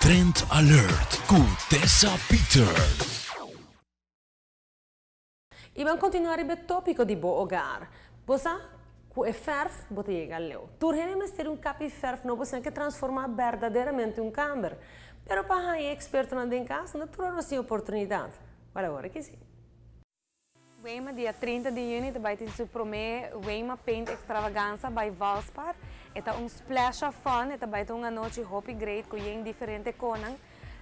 Trend Alert ku Tessa Peters. I ban kontinuá riba e tópiko di bo hogar. Bo sa ku e fèrf bo ta yega leu. Tur hende mester un kapi fèrf nobo si nan ke transformá berdaderamente un kamber. Pero pa haña e ekspertonan den kas, no tur ora nos tin oportunidat. Wèl awor aki si. Weima dia 30 di juni ta bai tin su prome Weima Paint Extravaganza by Valspar. E ta un splash of fun, e ta bai ta un anochi hopi great ku yen diferente konan.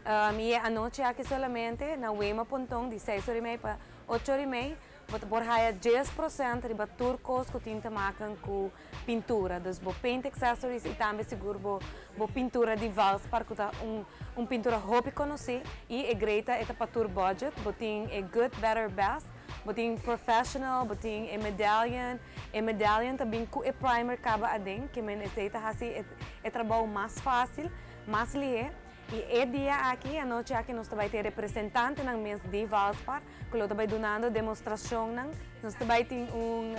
I e anochi aki solamente na Weima Ponton di seis ora i mei pa ocho ora i mei bo ta por haya 10% riba tur kos ku tin te maken ku pintura. Dus bo paint accessories i tambe sigur bo bo pintura di Valspar ku ta un un pintura hopi konosí i e great ta e ta pa tur budget. Bo tin e good, better, best, bo tin professional, bo tin e medallion. E medallion ta bin ku e primer kaba aden, ke men esei ta hasi e e trabou mas fásil, mas lihé. I e dia aki, anochi aki nos ta bai tin representantenan mes di Valspar ku lo ta bai dunando demostrashonnan. Nos ta bai tin un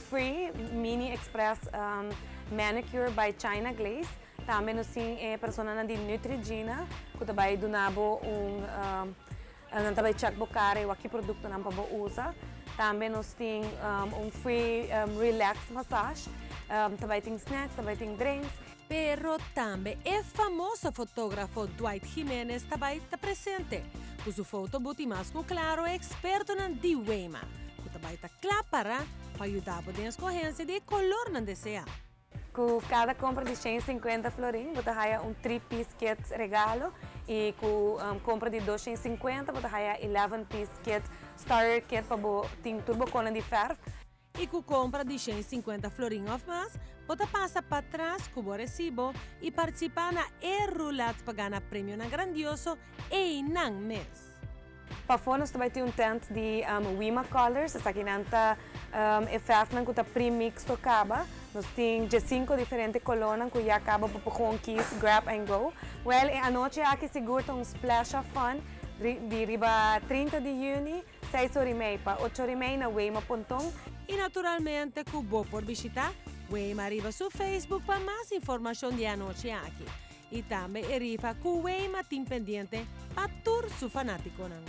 free mini express manicure by China Glaze. Tambe nos tin e personanan di Neutrogena ku ta bai duna bo un, nan ta bai check bo kara i wak ki produktonan pa bo usa. Tambe nos tin un free relax massage. Ta bai tin snacks, ta bai tin drinks. Pero tambe e famoso fotógrafo Dwight Jimenez ta bai ta presente. Ku su foto bo tin mas ku klaro e ekspertonan di Weima, ku ta bai ta kla para pa yuda bo den eskohensia di e kolornan deseá. Ku kada kompra di 150 florin bo ta haya un 3-piece kit regalo i ku kompra di 250 bo ta haya 11-piece kit starter kit pa bo tin tur bo konan di fèrf. I ku kompra di 150 florin òf mas, bo ta pasa patras ku bo resibo i partisipá na e rulèt pa gana premionan grandioso einan mes. Pafó nos ta bai tin un tent di Wima Colors, esakinan ta e fèrfnan ku ta pre-mix to kaba. Nos tin 15 diferente kolónan ku ya kaba bo por gewoon kies, grab and go. Wèl, e anochi aki sigur ta un splash of fun di riba 30 di yüni. 6:30 pa 8:30 na Weima Ponton. I naturalmente ku bo por bishitá Weima riba su Facebook pa mas informashon di e anochi aki. I tambe e rifa ku Weima tin pendiente pa tur su fanátikonan.